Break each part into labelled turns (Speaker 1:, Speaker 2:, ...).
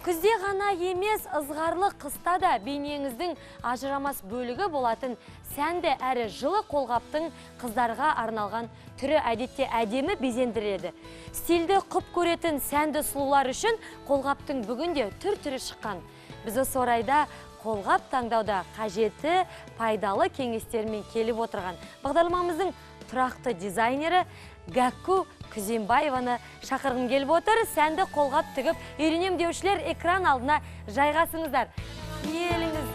Speaker 1: Күзде ғана емес, ызғарлы қыста да бейнеңіздің ажырамас бөлігі болатын сәнді әрі жылы қолғаптың қыздарға арналған түрі әдетте әдемі безендіреді. Стильді құп көретін сәнді сұлулар үшін қолғаптың бүгінде түр-түрі шыққан. Біз осы орайда қолғап таңдауда қажетті, пайдалы кеңестермен келіп отырған бағдарламамыздың тұрақты дизайнері Гәкку Күзембаеваны шақырғым келіп отыр. Сәнді қолғап тігіп үйренем деушілер, экран алдына жайғасыңыздар. Келіңіз.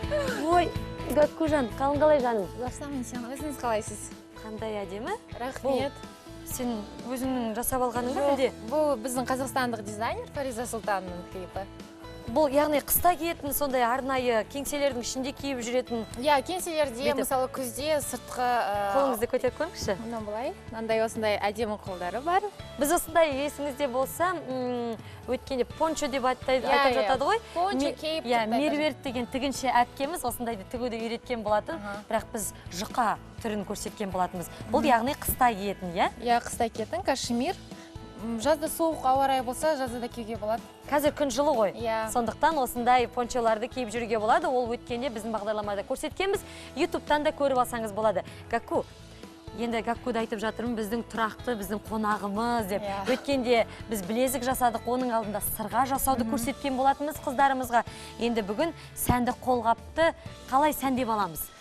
Speaker 1: Ой, Гәккужан, қалың қалай, жаным?
Speaker 2: Жақсымын, сен өзіңіз қалайсыз?
Speaker 1: Қандай әдемі.
Speaker 2: Рахмет.
Speaker 1: Сен өзіңнің жасап алғаның ба әлде?
Speaker 2: Бұл біздің қазақстандық дизайнер Фариза Сұлтанның клипі.
Speaker 1: Бұл яғни қыста киетін, сондай арнайы кеңселердің ішінде киіп жүретін.
Speaker 2: Иә, кеңселерде, мысалы, күзде сыртқы.
Speaker 1: Қолыңызды көтеріп көріңізші.
Speaker 2: Мына былай, мынандай, осындай әдемі қолдары бар.
Speaker 1: Біз осындай, есіңізде болса, өткенде пончо деп айтып жатады ғой.
Speaker 2: Пончо, кейп.
Speaker 1: Иә, Меруерт деген тігінші әпкеміз осындайды тігуді үйреткен болатын. Бірақ біз жұқа түрін көрсеткен болатынбыз. Бұл яғни қыста киетін, иә?
Speaker 2: Иә, қыста киетін кашемир. Жазда суық ауа райы болса, жазда да киюге болады.
Speaker 1: Қазір күн жылы ғой.
Speaker 2: Иә.
Speaker 1: Сондықтан осындай пончоларды киіп жүруге болады. Ол өткенде біздің бағдарламада көрсеткенбіз. Ютубтан да көріп алсаңыз болады. Гәкку, енді Гәккуді айтып жатырмын, біздің тұрақты, біздің қонағымыз деп. Өткенде біз білезік жасадық, оның алдында сырға жасауды көрсеткен болатынбыз қыздарымызға. Енді бүгін сәнді қолғапты қалай сәндеп аламыз?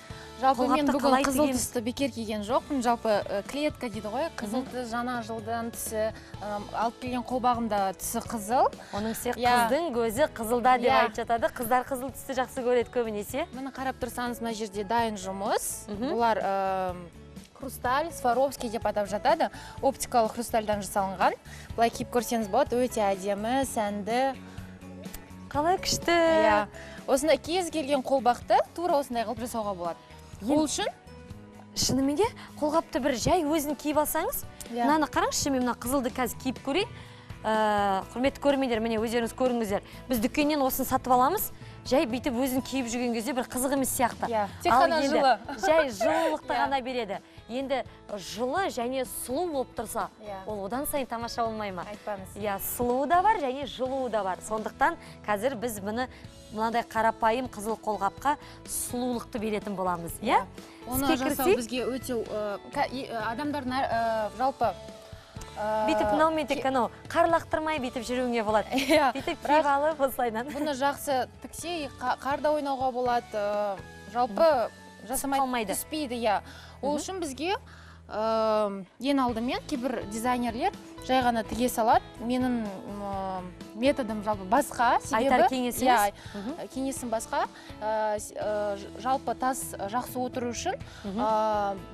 Speaker 2: Жалпы мен бүгін қызыл түсті бекер киген жоқпын. Жалпы клетка дейді ғой, қызыл түс жаңа жылдың түсі, алып келген қолбағым да түсі қызыл.
Speaker 1: Оның үстіне қыздың көзі қызылда деп айтып жатады. Қыздар қызыл түсті жақсы көреді көбінесе.
Speaker 2: Міне, қарап тұрсаңыз, мына жерде дайын жұмыс. Бұлар хрусталь, Сваровский деп атап жатады. Оптикалық хрустальдан жасалынған. Былай киіп көрсеңіз болады, өте әдемі, сәнді.
Speaker 1: Қалай күшті.
Speaker 2: Иә. Осындай кез келген қолбақты тура осындай қылып жасауға болады. Ол үшін
Speaker 1: шынымен де қолғапты бір жай өзін киіп алсаңыз, мынаны қараңызшы, мен мына қызылды қазір киіп көрейін. Құрметті көрермендер, міне, өздеріңіз көріңіздер. Біз дүкеннен осыны сатып аламыз, жай бүйтіп өзін киіп жүрген кезде бір қызық емес сияқты.
Speaker 2: Иә, тек қана жылы.
Speaker 1: Жай жылылықты ғана береді. Енді жылы және сұлу болып тұрса, ол одан сайын тамаша болмай ма?
Speaker 2: Айтпаңыз.
Speaker 1: Иә, сұлуы да бар және жылуы да бар. Сондықтан қазір біз бұны мынандай қарапайым қызыл қолғапқа сұлулықты беретін боламыз, иә?
Speaker 2: Оны жасау бізге өте адамдардың жалпы
Speaker 1: бүйтіп мынаумен тек анау қар лақтырмай бүйтіп жүруіңе болады.
Speaker 2: Иә.
Speaker 1: Бүйтіп киіп алып осылайынан.
Speaker 2: Бұны жақсы тіксе, қарда ойнауға болады. Жалпы жасамай түспейді, иә. Ол үшін бізге ең алдымен кейбір дизайнерлер жай ғана тіге салады. Менің методым жалпы басқа, себебі
Speaker 1: айтар кеңесіңіз?
Speaker 2: Иә, кеңесім басқа. Жалпы тас жақсы отыру үшін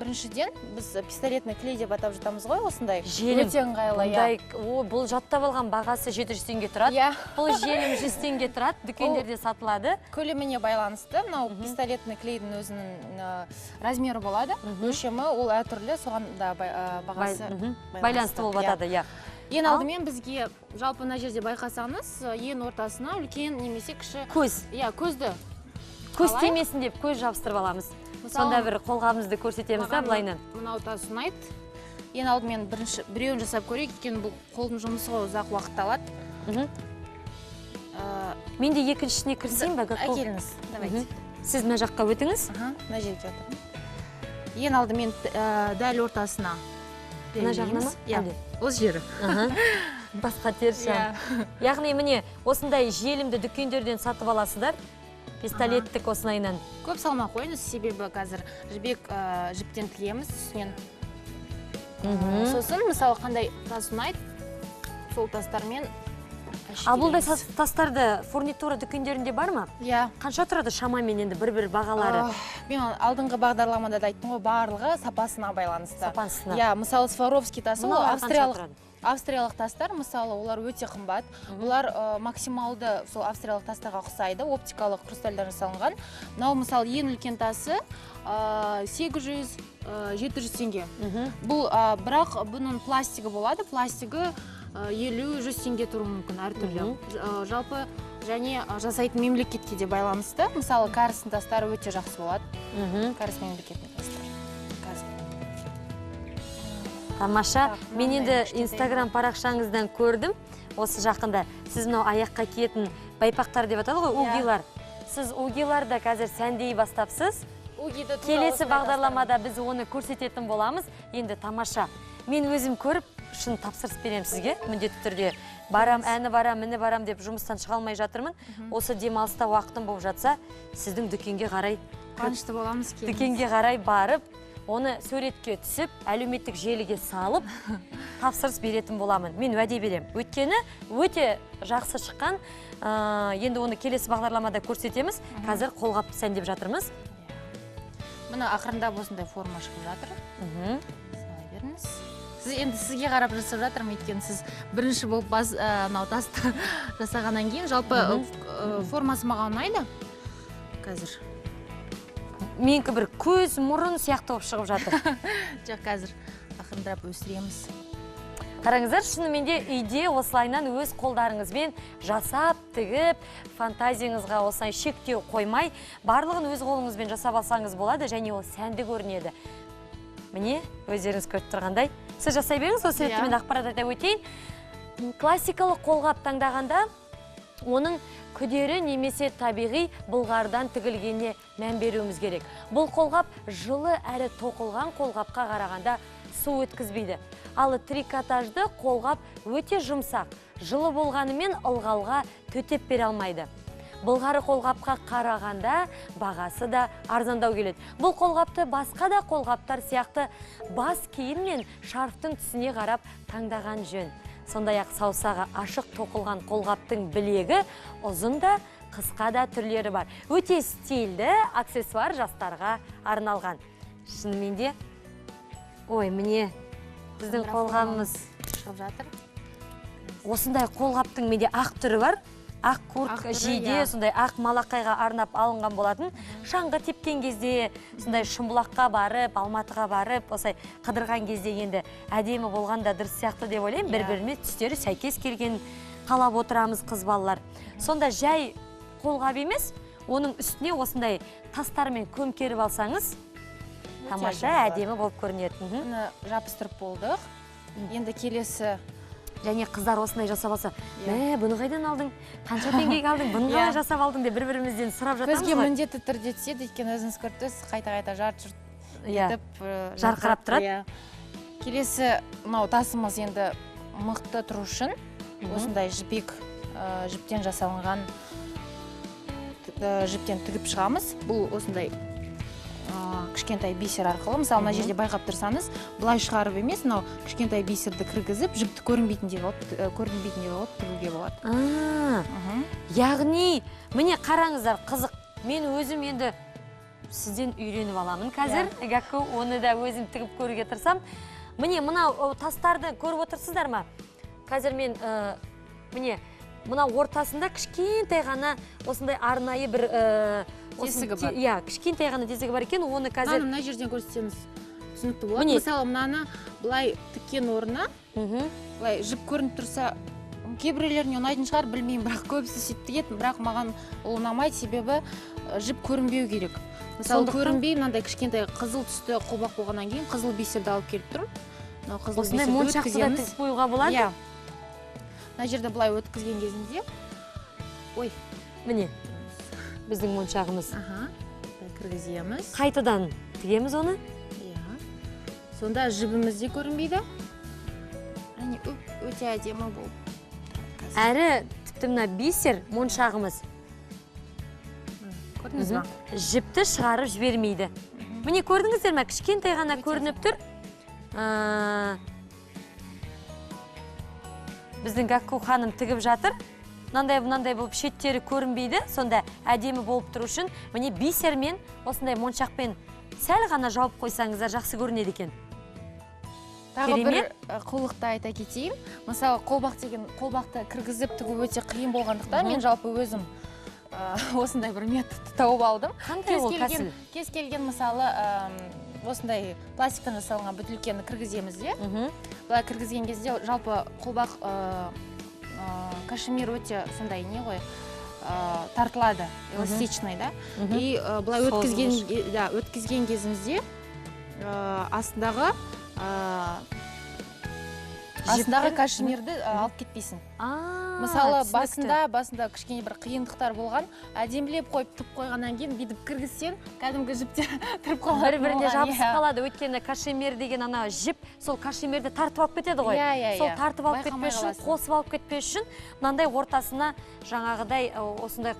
Speaker 2: біріншіден біз пистолетный клей деп атап жатамыз ғой, осындай.
Speaker 1: Желім.
Speaker 2: Өте ыңғайлы, иә.
Speaker 1: Бұл жаттап алған бағасы 700 теңге тұрады.
Speaker 2: Иә.
Speaker 1: Бұл желім 100 теңге тұрады, дүкендерде сатылады.
Speaker 2: Көлеміне байланысты мынау пистолетный клейдің өзінің размері болады, өлшемі ол әртүрлі, соған да бағасы
Speaker 1: байланысты болып жатады, иә.
Speaker 2: Ең алдымен бізге жалпы мына жерде байқасаңыз, ең ортасына үлкен немесе кіші
Speaker 1: көз.
Speaker 2: Иә, көзді.
Speaker 1: Көз тимесін деп көз жабыстырып аламыз. Сонда бір қолғабымызды көрсетеміз да былайынан.
Speaker 2: Мынау тас ұнайды. Ең алдымен бірінші біреуін жасап көрейік, өйткені бұл қолдың жұмысы ғой, ұзақ уақыт алады.
Speaker 1: Мен де екіншісіне кірісейін ба?
Speaker 2: Әкеліңіз, давайте.
Speaker 1: Сіз мына жаққа өтіңіз.
Speaker 2: Мына жерге отырмын. Ең алдымен дәл ортасына.
Speaker 1: Мына жағына ма?
Speaker 2: Иә, осы жері.
Speaker 1: Басқа теріс жағы. Яғни міне осындай желімді дүкендерден сатып аласыздар. Пистолеттік осылайынан.
Speaker 2: Көп салмай қойыңыз, себебі қазір жібек жіптен тігеміз үстінен. Сосын мысалы қандай тас ұнайды, сол тастармен.
Speaker 1: Ал бұндай тастарды фурнитура дүкендерінде бар ма?
Speaker 2: Иә.
Speaker 1: Қанша тұрады шамамен енді бір-бір бағалары?
Speaker 2: Мен алдыңғы бағдарламада да айттым ғой, барлығы сапасына байланысты.
Speaker 1: Сапасына.
Speaker 2: Иә, мысалы Сваровский тасы, ол австриялық тастар, мысалы, олар өте қымбат. Бұлар максималды сол австриялық тастарға ұқсайды, оптикалық хрустальдан жасалынған. Мынау мысалы ең үлкен тасы 800-700 теңге. Бұл бірақ бұның пластигі болады, пластигі 50-100 теңге тұруы мүмкін әртүрлі. Жалпы және жасайтын мемлекетке де байланысты. Мысалы, кәрістің тастары өте жақсы болады. Кәріс мемлекетінің тастары.
Speaker 1: Тамаша. Мен енді Инстаграм парақшаңыздан көрдім. Осы жақында сіз мынау аяққа киетін байпақтар деп атады ғой, угилар. Сіз угиларды қазір сәндей бастапсыз. Келесі бағдарламада біз оны көрсететін боламыз. Енді тамаша. Мен өзім көріп, шын тапсырыс беремін сізге. Міндетті түрде барам, әні барам, міні барам деп жұмыстан шыға алмай жатырмын. Осы демалыста уақытым болып жатса, сіздің дүкенге қарай
Speaker 2: қуанышты боламыз.
Speaker 1: Дүкенге қарай барып, оны суретке түсіп, әлеуметтік желіге салып, тапсырыс беретін боламын. Мен уәде беремін. Өйткені өте жақсы шыққан. Енді оны келесі бағдарламада көрсетеміз. Қазір қолғап сәндеп жатырмыз.
Speaker 2: Міне ақырындап осындай форма шығып жатыр. Сала беріңіз. Сіз енді сізге қарап жасап жатырмын, өйткені сіз бірінші болып мынау тасты жасағаннан кейін жалпы формасы маған ұнайды. Қазір.
Speaker 1: Менікі бір көз, мұрын сияқты болып шығып жатыр.
Speaker 2: Жоқ, қазір ақырындап өсіреміз.
Speaker 1: Қараңыздар, шынымен де үйде осылайынан өз қолдарыңызбен жасап, тігіп, фантазияңызға осылай шектеу қоймай, барлығын өз қолыңызбен жасап алсаңыз болады, және ол сәнді көрінеді. Міне, өздеріңіз көріп тұрғандай. Сіз жасай беріңіз, осы ретте мен ақпарат айта өтейін. Классикалық қолғап таңдағанда оның күдері немесе табиғи былғарыдан тігілгеніне мән беруіміз керек. Бұл қолғап жылы әрі тоқылған қолғапқа қарағанда су өткізбейді. Ал трикотажды қолғап өте жұмсақ, жылы болғанымен ылғалға төтеп бере алмайды. Былғары қолғапқа қарағанда бағасы да арзандау келеді. Бұл қолғапты басқа да қолғаптар сияқты бас киім мен шарфтың түсіне қарап таңдаған жөн. Сондай-ақ саусағы ашық тоқылған қолғаптың білегі ұзын да, қысқа да түрлері бар. Өте стильді аксессуар жастарға арналған. Шынымен де, ой, міне біздің қолғабымыз
Speaker 2: шығып жатыр.
Speaker 1: Осындай қолғаптың менде ақ түрі бар. Ақ куртка, жейде, сондай ақ малақайға арнап алынған болатын. Шаңғы тепкен кезде, сондай Шымбұлаққа барып, Алматыға барып, осылай қыдырған кезде енді әдемі болған да дұрыс сияқты деп ойлаймын. Бір-біріне түстері сәйкес келген қалап отырамыз қыз балалар. Сонда жай қолғап емес, оның үстіне осындай тастармен көмкеріп алсаңыз, тамаша әдемі болып көрінеді.
Speaker 2: Міне жабыстырып болдық. Енді келесі.
Speaker 1: Және қыздар осындай жасап алса, мә, бұны қайдан алдың, қанша теңгеге алдың, бұны қалай жасап алдың деп бір-бірімізден сұрап жатамыз ғой.
Speaker 2: Көзге міндетті түрде түседі, өйткені өзіңіз көріп тұрсыз, қайта-қайта жарт-жұрт етіп
Speaker 1: жарқырап тұрады.
Speaker 2: Келесі мынау тасымыз енді мықты тұру үшін осындай жібек жіптен жасалынған жіптен тігіп шығамыз. Бұл осындай кішкентай бисер арқылы, мысалы мына жерде байқап тұрсаңыз, былай шығарып емес, мынау кішкентай бисерді кіргізіп, жіпті көрінбейтіндей қылып тігуге болады.
Speaker 1: Яғни, міне қараңыздар, қызық. Мен өзім енді сізден үйреніп аламын қазір. Гәкку, оны да өзім тігіп көруге тырысамын. Міне мынау тастарды көріп отырсыздар ма? Қазір мен міне мына ортасында кішкентай ғана осындай арнайы бір
Speaker 2: тесігі бар.
Speaker 1: Иә, кішкентай ғана тесігі бар екен, оны қазір
Speaker 2: мына жерден көрсетсеңіз түсінікті болады. Мысалы, мынаны былай тіккен орнына, былай жіп көрініп тұрса, кейбіреулеріне ұнайтын шығар, білмеймін, бірақ көбісі сөйтіп тігеді, бірақ маған ол ұнамайды, себебі жіп көрінбеу керек. Мысалы, көрінбей мынандай кішкентай қызыл түсті қолбақ болғаннан кейін қызыл бисерді алып келіп тұрмын. Мынау қызыл бисерді өткіземіз.
Speaker 1: Тігіп қоюға болады.
Speaker 2: Иә. Мына жерде былай өткізген кезінде, ой,
Speaker 1: міне біздің моншағымыз.
Speaker 2: Кіргіземіз.
Speaker 1: Қайтадан тігеміз оны.
Speaker 2: Иә. Сонда жібіміз де көрінбейді. Әне өте әдемі болып.
Speaker 1: Әрі тіпті мына бисер моншағымыз.
Speaker 2: Көрдіңіз ба?
Speaker 1: Жіпті шығарып жібермейді. Міне көрдіңіздер ме? Кішкентай ғана көрініп тұр. Біздің Гәкку ханым тігіп жатыр. Мынандай болып шеттері көрінбейді. Сонда әдемі болып тұру үшін міне бисермен осындай моншақпен сәл ғана жауып қойсаңыздар жақсы көрінеді екен.
Speaker 2: Тағы бір қулықты айта кетейін. Мысалы, қолбақ деген қолбақты кіргізіп тігу өте қиын болғандықтан мен жалпы өзім осындай бір методты тауып алдым.
Speaker 1: Қандай ол тәсіл?
Speaker 2: Кез келген мысалы осындай пластиктан жасалған бөтелкені кіргіземіз де. Былай кіргізген кезде жалпы қолбақ кашемир өте сондай не ғой, тартылады, эластичный, да. И былай өткізген кезімізде астындағы Астындағы кашемирді алып кетпейсің. Мысалы, басында кішкене бір қиындықтар болған, әдемілеп қойып тіп қойғаннан кейін бүйтіп кіргізсең, кәдімгі жіптер тұрып қалады.
Speaker 1: Бір-біріне жабысып қалады, өйткені кашемир деген ана жіп, сол кашемирді тартып алып кетеді ғой. Сол тартып алып кетпес үшін, қосып алып кетпес үшін, мынандай ортасына жаңағыдай осындай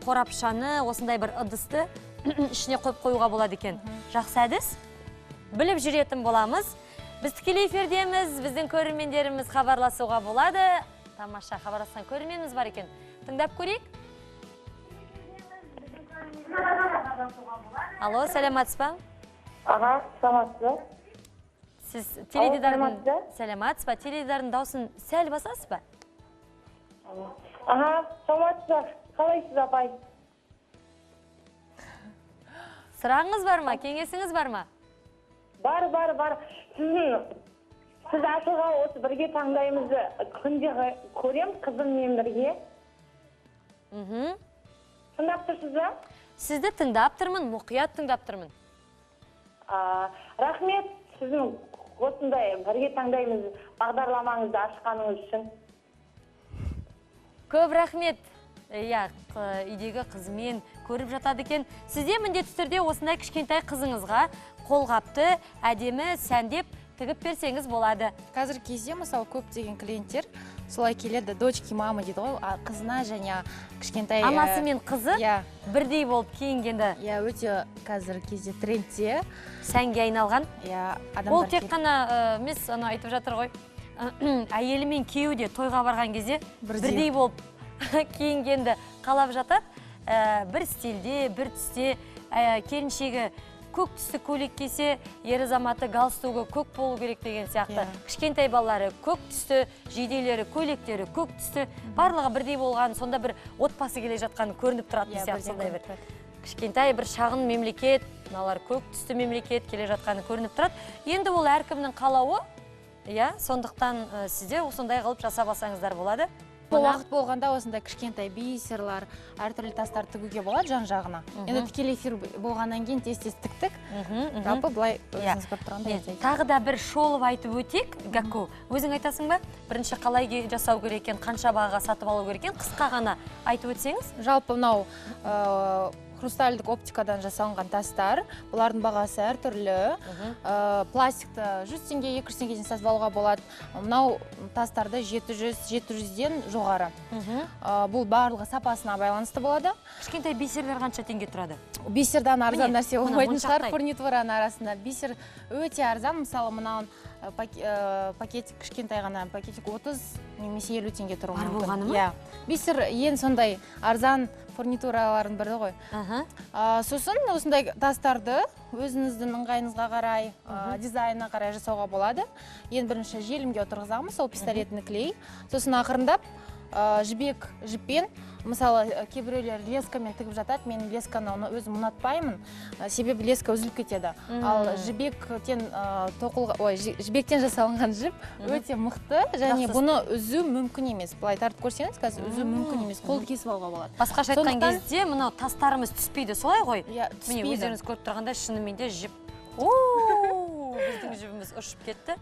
Speaker 1: қорапшаны, осындай бір ыдысты ішіне қойып қоюға болады екен. Жақсы әдіс. Біліп жүретін боламыз. Біз тікелей эфирдеміз, біздің көрермендеріміз хабарласуға болады. Тамаша, хабарласқан көрерменіміз бар екен. Тыңдап көрейік. Алло, сәлеметсіз ба?
Speaker 3: Аға, саламатсыз ба?
Speaker 1: Сіз теледидардың сәлеметсіз ба? Теледидардың дауысын сәл басасыз ба?
Speaker 3: Аға, саламатсыз ба? Қалайсыз, апай?
Speaker 1: Сұрағыңыз бар ма? Кеңесіңіз бар ма?
Speaker 3: Бар, бар, бар. Сіз ашылған осы бірге таңдаймызды күнде көрем қызыммен бірге. Тыңдап тұрсыз ба?
Speaker 1: Сізді тыңдап тұрмын, мұқият тыңдап тұрмын.
Speaker 3: Рахмет, сіздің осындай бірге таңдаймыз бағдарламаңызды ашқаныңыз үшін.
Speaker 1: Көп рахмет. Иә, үйдегі қызымен көріп жатады екен. Сізде міндетті түрде осындай кішкентай қызыңызға қолғапты, әдемі, сәндеп тігіп берсеңіз болады.
Speaker 2: Қазіргі кезде, мысалы, көптеген клиенттер солай келеді, дочки мамы дейді ғой, қызына және кішкентай
Speaker 1: анасы мен қызы бірдей болып киінгенді.
Speaker 2: Иә, өте қазіргі кезде трендте
Speaker 1: сәнге айналған.
Speaker 2: Иә,
Speaker 1: ол тек қана емес, ана айтып жатыр ғой, әйелі мен күйеуі де тойға барған кезде бірдей болып киінгенді қалап жатады. Бір стильде, бір түсте, келіншегі көк түсті көйлек кисе, ер азаматы галстугі көк болу керек деген сияқты. Кішкентай балалары көк түсті, жейделері, көйлектері көк түсті, барлығы бірдей болған, сонда бір отбасы келе жатқаны көрініп тұратын сияқты. Сондай бір кішкентай бір шағын мемлекет, мыналар көк түсті мемлекет келе жатқаны көрініп тұрады. Енді ол әркімнің қалауы, иә, сондықтан сіздер осындай қылып жасап алсаңыздар болады.
Speaker 2: Уақыт болғанда осындай кішкентай бисерлар, әртүрлі тастар тігуге болады жан-жағына. Енді тікелей эфир болғаннан кейін тез-тез тіктік. Жалпы былай өзіңіз көріп тұрғандай.
Speaker 1: Тағы да бір шолып айтып өтейік, Гакку. Өзің айтасың ба? Бірінші қалай жасау керек екен, қанша бағаға сатып алу керек екен, қысқа ғана айтып өтсеңіз.
Speaker 2: Жалпы мынау хрустальдік оптикадан жасалынған тастар, бұлардың бағасы әртүрлі. Пластикті 100 теңге, 200 теңгеден сатып алуға болады. Мынау тастарды 700-ден жоғары. Бұл барлығы сапасына байланысты болады.
Speaker 1: Кішкентай бисерлер қанша теңге тұрады?
Speaker 2: Бисердан арзан нәрсе болмайтын шығар фурнитураның арасында. Бисер өте арзан, мысалы, мынау пакетик, кішкентай ғана пакетик 30 немесе 50 теңге тұруы мүмкін.
Speaker 1: Бар болғаны ма?
Speaker 2: Иә. Бисер ең сондай арзан фурнитуралардың бірі ғой. Сосын осындай тастарды өзіңіздің ыңғайыңызға қарай, дизайнына қарай жасауға болады. Ең бірінші желімге отырғызамыз, ол пистолетный клей. Сосын ақырындап жібек жіппен, мысалы, кейбіреулер лескамен тігіп жатады, мен лесканы өзім ұнатпаймын, себебі леска үзіліп кетеді. Ал жібектен жібектен жасалынған жіп өте мықты, және бұны үзу мүмкін емес. Былай тартып көрсеңіз, қазір үзу мүмкін емес, қол кесіп алуға болады.
Speaker 1: Басқаша айтқан кезде мынау тастарымыз түспейді, солай ғой?
Speaker 2: Иә, түспейді.
Speaker 1: Міне өздеріңіз көріп тұрғандай, шынымен де жіп. Біздің жібіміз ұшып кетті.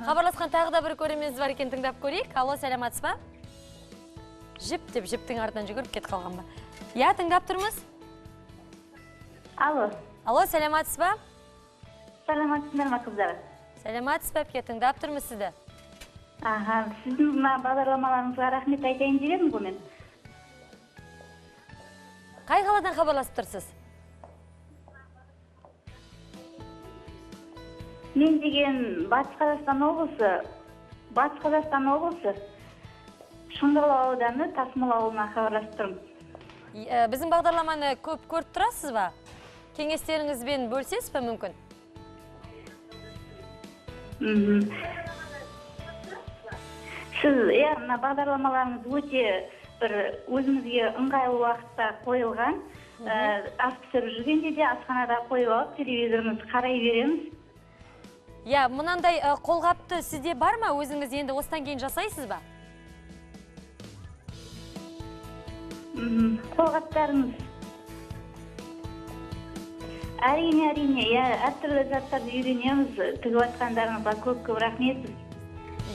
Speaker 1: Хабарласқан тағы да бір көрерменіміз бар екен, тыңдап көрейік. Алло, сәлеметсіз ба? Жіп деп жіптің артынан жүгіріп кетіп қалған ба? Иә, тыңдап тұрмыз.
Speaker 4: Алло.
Speaker 1: Алло, сәлеметсіз ба?
Speaker 4: Сәлеметсіздер ме, қыздар?
Speaker 1: Сәлеметсіз бе, әпке, тыңдап тұрмыз сізді.
Speaker 4: Аха, сіздің мына бағдарламаларыңызға рахмет айтайын деп едім ғой мен.
Speaker 1: Қай қаладан хабарласып тұрсыз?
Speaker 4: Мен деген Батыс Қазақстан облысы, Шыңғырлау ауданы Тасмол ауылынан хабарласып тұрмын.
Speaker 1: Біздің бағдарламаны көп көріп тұрасыз ба? Кеңестеріңізбен бөлісесіз бе мүмкін?
Speaker 4: Сіз, иә, мына бағдарламаларыңыз өте бір өзімізге ыңғайлы уақытта қойылған. Ас пісіріп жүргенде де асханада қойып алып телевизорымызды қарай береміз.
Speaker 1: Иә, мынандай қолғапты сізде бар ма? Өзіңіз енді осыдан кейін жасайсыз ба?
Speaker 4: Қолғаптарыңыз. Әрине, әрине, иә, әртүрлі заттарды үйренеміз. Тігіп жатқандарыңызға көп-көп рахмет.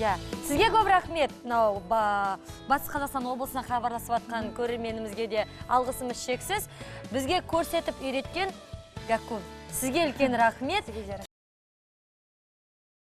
Speaker 1: Иә, сізге көп рахмет. Мынау Батыс Қазақстан облысынан хабарласып жатқан көрерменімізге де алғысымыз шексіз. Бізге көрсетіп үйреткен Гакун, сізге үлкен рахмет.
Speaker 2: Сізге де.